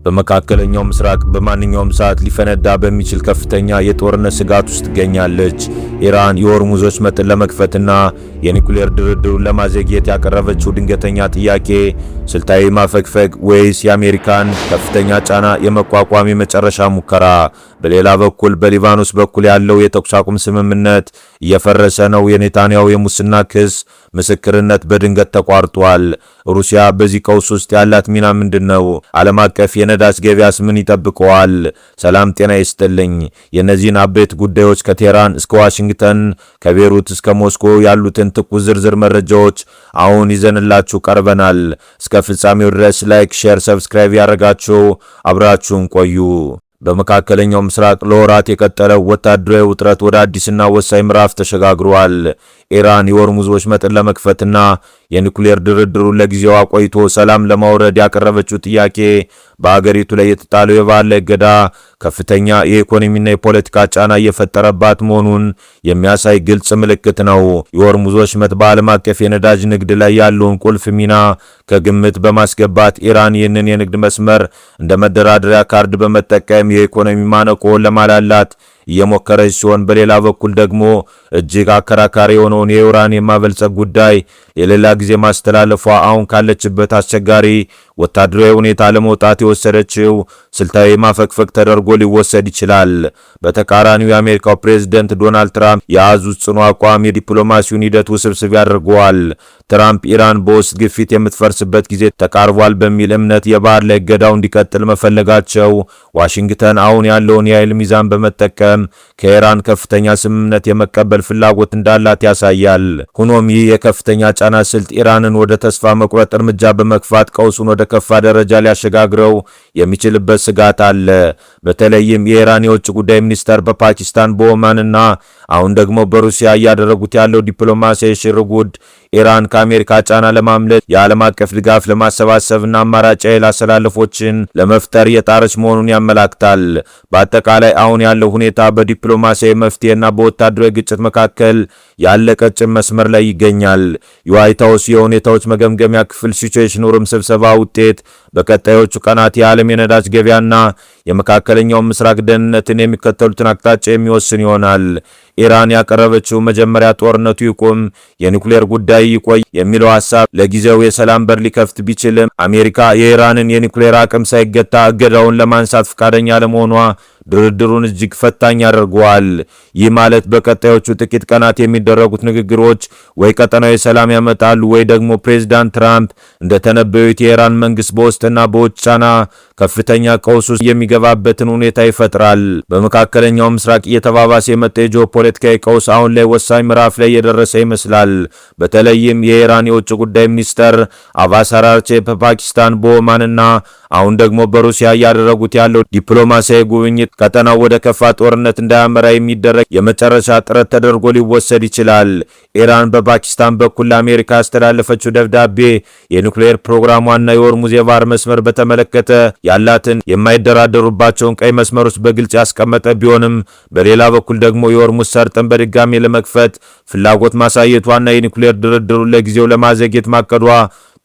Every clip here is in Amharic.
በመካከለኛው ምስራቅ በማንኛውም ሰዓት ሊፈነዳ በሚችል ከፍተኛ የጦርነት ስጋት ውስጥ ትገኛለች። ኢራን የሆርሙዝ ወሽመጥን ለመክፈትና የኒኩሌር ድርድሩን ለማዘግየት ያቀረበችው ድንገተኛ ጥያቄ ስልታዊ ማፈግፈግ ወይስ የአሜሪካን ከፍተኛ ጫና የመቋቋም የመጨረሻ ሙከራ? በሌላ በኩል በሊባኖስ በኩል ያለው የተኩስ አቁም ስምምነት እየፈረሰ ነው። የኔታንያሁ የሙስና ክስ ምስክርነት በድንገት ተቋርጧል። ሩሲያ በዚህ ቀውስ ውስጥ ያላት ሚና ምንድን ነው? ዓለም አቀፍ የነዳጅ ገበያስ ምን ይጠብቀዋል? ሰላም ጤና ይስጥልኝ። የእነዚህን አበይት ጉዳዮች ከቴህራን እስከ ዋሽንግተን፣ ከቤሩት እስከ ሞስኮ ያሉትን ትኩስ ዝርዝር መረጃዎች አሁን ይዘንላችሁ ቀርበናል። እስከ ፍጻሜው ድረስ like፣ share፣ subscribe እያደረጋችሁ አብራችሁን ቆዩ። በመካከለኛው ምስራቅ ለወራት የቀጠለው ወታደራዊ ውጥረት ወደ አዲስና ወሳኝ ምዕራፍ ተሸጋግሯል። ኢራን የሆርሙዝ ወሽመጥን ለመክፈትና የኒኩሌር ድርድሩን ለጊዜው አቆይቶ ሰላም ለማውረድ ያቀረበችው ጥያቄ በአገሪቱ ላይ የተጣለው የባህር ላይ እገዳ ከፍተኛ የኢኮኖሚና የፖለቲካ ጫና እየፈጠረባት መሆኑን የሚያሳይ ግልጽ ምልክት ነው። የሆርሙዝ ወሽመጥ በዓለም አቀፍ የነዳጅ ንግድ ላይ ያለውን ቁልፍ ሚና ከግምት በማስገባት ኢራን ይህንን የንግድ መስመር እንደ መደራደሪያ ካርድ በመጠቀም የኢኮኖሚ ማነቆ ለማላላት እየሞከረች ሲሆን፣ በሌላ በኩል ደግሞ እጅግ አከራካሪ የሆነውን የዩራኒየም ማበልጸግ ጉዳይ የሌላ ጊዜ ማስተላለፏ አሁን ካለችበት አስቸጋሪ ወታደራዊ ሁኔታ ለመውጣት የወሰደችው ስልታዊ ማፈግፈግ ተደርጎ ሊወሰድ ይችላል። በተቃራኒው የአሜሪካው ፕሬዝደንት ዶናልድ ትራምፕ የያዙት ጽኑ አቋም የዲፕሎማሲውን ሂደት ውስብስብ ያደርገዋል። ትራምፕ ኢራን በውስጥ ግፊት የምትፈርስበት ጊዜ ተቃርቧል በሚል እምነት የባህር ላይ እገዳው እንዲቀጥል መፈለጋቸው ዋሽንግተን አሁን ያለውን የኃይል ሚዛን በመጠቀም ከኢራን ከፍተኛ ስምምነት የመቀበል ፍላጎት እንዳላት ያሳያል። ሆኖም ይህ የከፍተኛ ጫና ስልት ኢራንን ወደ ተስፋ መቁረጥ እርምጃ በመግፋት ቀውሱን ወደ ከፋ ደረጃ ሊያሸጋግረው የሚችልበት ስጋት አለ። በተለይም የኢራን የውጭ ጉዳይ ሚኒስተር በፓኪስታን፣ በኦማንና አሁን ደግሞ በሩሲያ እያደረጉት ያለው ዲፕሎማሲያዊ ሽርጉድ ኢራን ከአሜሪካ ጫና ለማምለጥ፣ የዓለም አቀፍ ድጋፍ ለማሰባሰብና አማራጭ የኃይል አሰላለፎችን ለመፍጠር እየጣረች መሆኑን ያመላክታል። በአጠቃላይ አሁን ያለው ሁኔታ በዲፕሎማሲያዊ መፍትሄና በወታደራዊ ግጭት መካከል ያለ ቀጭን መስመር ላይ ይገኛል። የዋይት ሀውስ የሁኔታዎች መገምገሚያ ክፍል Situation Room ስብሰባ ውጤት በቀጣዮቹ ቀናት የዓለም የነዳጅ ገበያና የመካከለኛው ምስራቅ ደህንነትን የሚከተሉትን አቅጣጫ የሚወስን ይሆናል። ኢራን ያቀረበችው መጀመሪያ ጦርነቱ ይቁም፣ የኒኩሌር ጉዳይ ይቆይ የሚለው ሐሳብ ለጊዜው የሰላም በር ሊከፍት ቢችልም፣ አሜሪካ የኢራንን የኒኩሌር አቅም ሳይገታ እገዳውን ለማንሳት ፈቃደኛ አለመሆኗ ድርድሩን እጅግ ፈታኝ ያደርገዋል። ይህ ማለት በቀጣዮቹ ጥቂት ቀናት የሚደረጉት ንግግሮች ወይ ቀጠናዊ ሰላም ያመጣሉ ወይ ደግሞ ፕሬዝዳንት ትራምፕ እንደተነበዩት የኢራን መንግስት በውስጥና በውጭ ጫና ከፍተኛ ቀውስ ውስጥ የሚገባበትን ሁኔታ ይፈጥራል። በመካከለኛው ምስራቅ እየተባባሰ የመጣ የጂኦፖለቲካዊ ቀውስ አሁን ላይ ወሳኝ ምዕራፍ ላይ የደረሰ ይመስላል። በተለይም የኢራን የውጭ ጉዳይ ሚኒስተር አባስ አራግቺ በፓኪስታን፣ በኦማንና አሁን ደግሞ በሩሲያ እያደረጉት ያለው ዲፕሎማሲያዊ ጉብኝት ቀጠናው ወደ ከፋ ጦርነት እንዳያመራ የሚደረግ የመጨረሻ ጥረት ተደርጎ ሊወሰድ ይችላል። ኢራን በፓኪስታን በኩል ለአሜሪካ ያስተላለፈችው ደብዳቤ የኒውክሌር ፕሮግራሟና የሆርሙዝ የባህር መስመር በተመለከተ ያላትን የማይደራደሩባቸውን ቀይ መስመሮች በግልጽ ያስቀመጠ ቢሆንም፣ በሌላ በኩል ደግሞ የሆርሙዝ ሰርጥን በድጋሚ ለመክፈት ፍላጎት ማሳየቷና የኒውክሌር ድርድሩን ለጊዜው ለማዘግየት ማቀዷ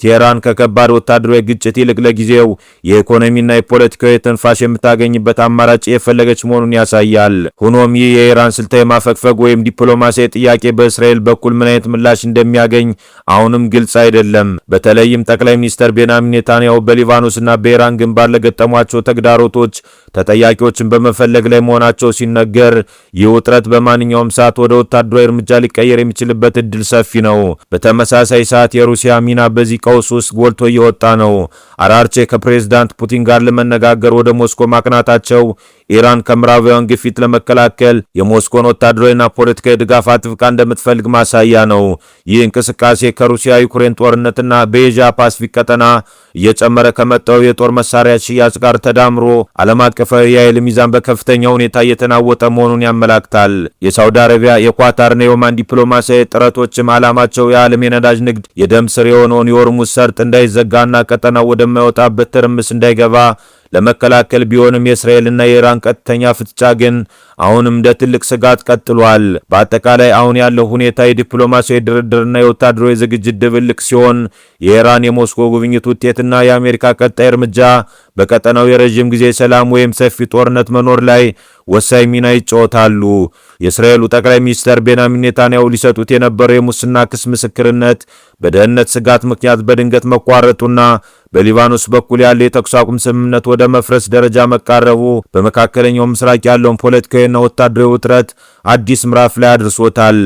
ቴህራን ከከባድ ወታደራዊ ግጭት ይልቅ ለጊዜው የኢኮኖሚና የፖለቲካዊ ትንፋሽ የምታገኝበት አማራጭ የፈለገች መሆኑን ያሳያል። ሆኖም ይህ የኢራን ስልታዊ ማፈግፈግ ወይም ዲፕሎማሲያዊ ጥያቄ በእስራኤል በኩል ምን አይነት ምላሽ እንደሚያገኝ አሁንም ግልጽ አይደለም። በተለይም ጠቅላይ ሚኒስትር ቤንያሚን ኔታንያሁ በሊባኖስና በኢራን ግንባር ለገጠሟቸው ተግዳሮቶች ተጠያቂዎችን በመፈለግ ላይ መሆናቸው ሲነገር፣ ይህ ውጥረት በማንኛውም ሰዓት ወደ ወታደራዊ እርምጃ ሊቀየር የሚችልበት እድል ሰፊ ነው። በተመሳሳይ ሰዓት የሩሲያ ሚና በዚህ ቀውስ ውስጥ ጎልቶ እየወጣ ነው። አራግቺ ከፕሬዝዳንት ፑቲን ጋር ለመነጋገር ወደ ሞስኮ ማቅናታቸው ኢራን ከምዕራባውያን ግፊት ለመከላከል የሞስኮን ወታደራዊና ፖለቲካዊ ድጋፍ አጥብቃ እንደምትፈልግ ማሳያ ነው። ይህ እንቅስቃሴ ከሩሲያ ዩክሬን ጦርነትና በኤዥያ ፓሲፊክ ቀጠና እየጨመረ ከመጣው የጦር መሳሪያ ሽያጭ ጋር ተዳምሮ ዓለም አቀፋዊ የኃይል ሚዛን በከፍተኛ ሁኔታ እየተናወጠ መሆኑን ያመላክታል። የሳውዲ አረቢያ፣ የኳታርና የኦማን ዲፕሎማሲያዊ ጥረቶችም ዓላማቸው የዓለም የነዳጅ ንግድ የደም ስር የሆነውን የሆርሙዝ ሰርጥ እንዳይዘጋና ቀጠናው ወደማይወጣበት ትርምስ እንዳይገባ ለመከላከል ቢሆንም፣ የእስራኤልና የኢራን ቀጥተኛ ፍጥጫ ግን አሁንም እንደ ትልቅ ስጋት ቀጥሏል። በአጠቃላይ አሁን ያለው ሁኔታ የዲፕሎማሲያዊ ድርድርና የወታደራዊ ዝግጅት ድብልቅ ሲሆን፣ የኢራን የሞስኮ ጉብኝት ውጤትና የአሜሪካ ቀጣይ እርምጃ በቀጠናው የረዥም ጊዜ ሰላም ወይም ሰፊ ጦርነት መኖር ላይ ወሳኝ ሚና ይጫወታሉ። የእስራኤሉ ጠቅላይ ሚኒስትር ቤንያሚን ኔታንያሁ ሊሰጡት የነበረው የሙስና ክስ ምስክርነት በደህንነት ስጋት ምክንያት በድንገት መቋረጡና በሊባኖስ በኩል ያለው የተኩስ አቁም ስምምነት ወደ መፍረስ ደረጃ መቃረቡ በመካከለኛው ምስራቅ ያለውን ፖለቲካዊና ወታደራዊ ውጥረት አዲስ ምዕራፍ ላይ አድርሶታል።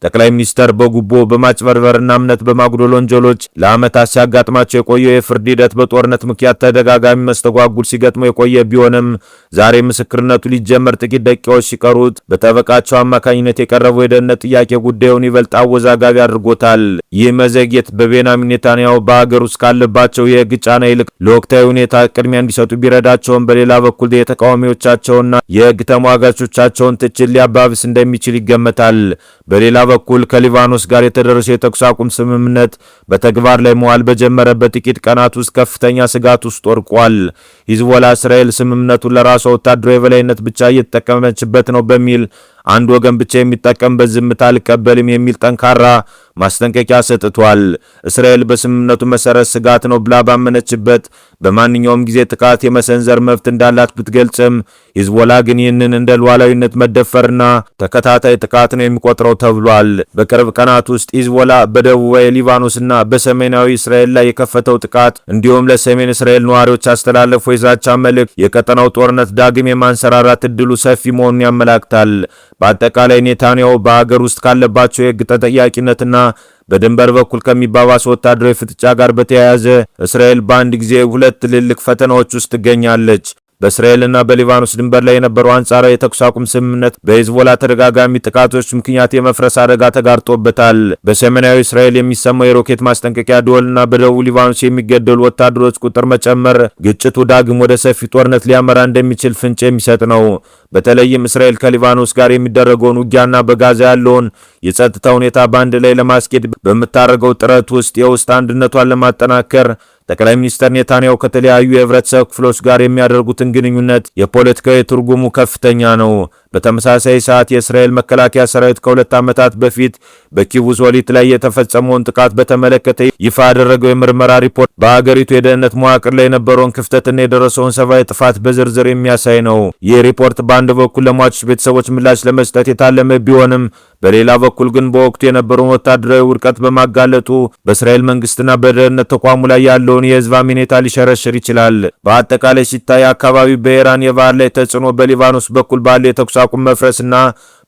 ጠቅላይ ሚኒስተር በጉቦ፣ በማጭበርበርና እምነት በማጉደል ወንጀሎች ለዓመታት ሲያጋጥማቸው የቆየው የፍርድ ሂደት በጦርነት ምክንያት ተደጋጋሚ መስተጓጉል ሲገጥመው የቆየ ቢሆንም፣ ዛሬ ምስክርነቱ ሊጀመር ጥቂት ደቂቃዎች ሲቀሩት በጠበቃቸው አማካኝነት የቀረበው የደህንነት ጥያቄ ጉዳዩን ይበልጥ አወዛጋቢ አድርጎታል። ይህ መዘግየት በቤንያሚን ኔታንያሁ በሀገር ውስጥ ካለባቸው የህግ ጫና ይልቅ ለወቅታዊ ሁኔታ ቅድሚያ እንዲሰጡ ቢረዳቸውም፣ በሌላ በኩል የተቃዋሚዎቻቸውና የህግ ተሟጋቾቻቸውን ትችት ሊያባብስ እንደሚችል ይገመታል። በሌላ በኩል ከሊባኖስ ጋር የተደረሰው የተኩስ አቁም ስምምነት በተግባር ላይ መዋል በጀመረበት ጥቂት ቀናት ውስጥ ከፍተኛ ስጋት ውስጥ ወድቋል። ሂዝቦላ እስራኤል ስምምነቱን ለራሷ ወታደራዊ የበላይነት ብቻ እየተጠቀመችበት ነው በሚል፣ አንድ ወገን ብቻ የሚጠቀምበት ዝምታ አልቀበልም የሚል ጠንካራ ማስጠንቀቂያ ሰጥቷል። እስራኤል በስምምነቱ መሰረት ስጋት ነው ብላ ባመነችበት በማንኛውም ጊዜ ጥቃት የመሰንዘር መብት እንዳላት ብትገልጽም፣ ሂዝቦላ ግን ይህንን እንደ ሉዓላዊነት መደፈርና ተከታታይ ጥቃት ነው የሚቆጥረው ተብሏል። በቅርብ ቀናት ውስጥ ሂዝቦላ በደቡባዊ ሊባኖስና በሰሜናዊ እስራኤል ላይ የከፈተው ጥቃት እንዲሁም ለሰሜን እስራኤል ነዋሪዎች ያስተላለፈው የዛቻ መልእክት የቀጠናው ጦርነት ዳግም የማንሰራራት እድሉ ሰፊ መሆኑን ያመላክታል። በአጠቃላይ ኔታንያሁ በሀገር ውስጥ ካለባቸው የሕግ ተጠያቂነትና በድንበር በኩል ከሚባባስ ወታደራዊ ፍጥጫ ጋር በተያያዘ እስራኤል በአንድ ጊዜ ሁለት ትልልቅ ፈተናዎች ውስጥ ትገኛለች። በእስራኤልና በሊባኖስ ድንበር ላይ የነበረው አንጻራዊ የተኩስ አቁም ስምምነት በሂዝቦላ ተደጋጋሚ ጥቃቶች ምክንያት የመፍረስ አደጋ ተጋርጦበታል። በሰሜናዊ እስራኤል የሚሰማው የሮኬት ማስጠንቀቂያ ደወልና በደቡብ ሊባኖስ የሚገደሉ ወታደሮች ቁጥር መጨመር ግጭቱ ዳግም ወደ ሰፊ ጦርነት ሊያመራ እንደሚችል ፍንጭ የሚሰጥ ነው። በተለይም እስራኤል ከሊባኖስ ጋር የሚደረገውን ውጊያና በጋዛ ያለውን የጸጥታ ሁኔታ በአንድ ላይ ለማስኬድ በምታደርገው ጥረት ውስጥ የውስጥ አንድነቷን ለማጠናከር ጠቅላይ ሚኒስትር ኔታንያሁ ከተለያዩ የህብረተሰብ ክፍሎች ጋር የሚያደርጉትን ግንኙነት የፖለቲካዊ ትርጉሙ ከፍተኛ ነው። በተመሳሳይ ሰዓት የእስራኤል መከላከያ ሰራዊት ከ2 ዓመታት በፊት በኪቡዝ ወሊት ላይ የተፈጸመውን ጥቃት በተመለከተ ይፋ ያደረገው የምርመራ ሪፖርት በአገሪቱ የደህንነት መዋቅር ላይ የነበረውን ክፍተትና የደረሰውን ሰብአዊ ጥፋት በዝርዝር የሚያሳይ ነው። ይህ ሪፖርት በአንድ በኩል ለሟቾች ቤተሰቦች ምላሽ ለመስጠት የታለመ ቢሆንም፣ በሌላ በኩል ግን በወቅቱ የነበረውን ወታደራዊ ውድቀት በማጋለጡ በእስራኤል መንግስትና በደህንነት ተቋሙ ላይ ያለውን የህዝብ አመኔታ ሊሸረሽር ይችላል። በአጠቃላይ ሲታይ አካባቢው በኢራን የባህር ላይ ተጽዕኖ፣ በሊባኖስ በኩል ባለው የተኩስ አቁም መፍረስና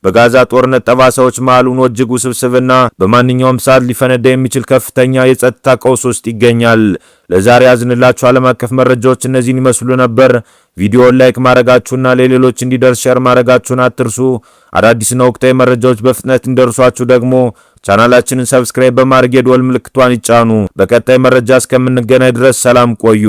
በጋዛ ጦርነት ጠባሳዎች መሃል ሆኖ እጅግ ውስብስብና በማንኛውም ሰዓት ሊፈነዳ የሚችል ከፍተኛ የጸጥታ ቀውስ ውስጥ ይገኛል። ለዛሬ የያዝንላችሁ ዓለም አቀፍ መረጃዎች እነዚህን ይመስሉ ነበር። ቪዲዮውን like ማድረጋችሁና ለሌሎች እንዲደርስ share ማድረጋችሁን አትርሱ። አዳዲስና ወቅታዊ መረጃዎች በፍጥነት እንዲደርሷችሁ ደግሞ ቻናላችንን subscribe በማድረግ የደወል ምልክቷን ይጫኑ። በቀጣይ መረጃ እስከምንገናኝ ድረስ ሰላም ቆዩ።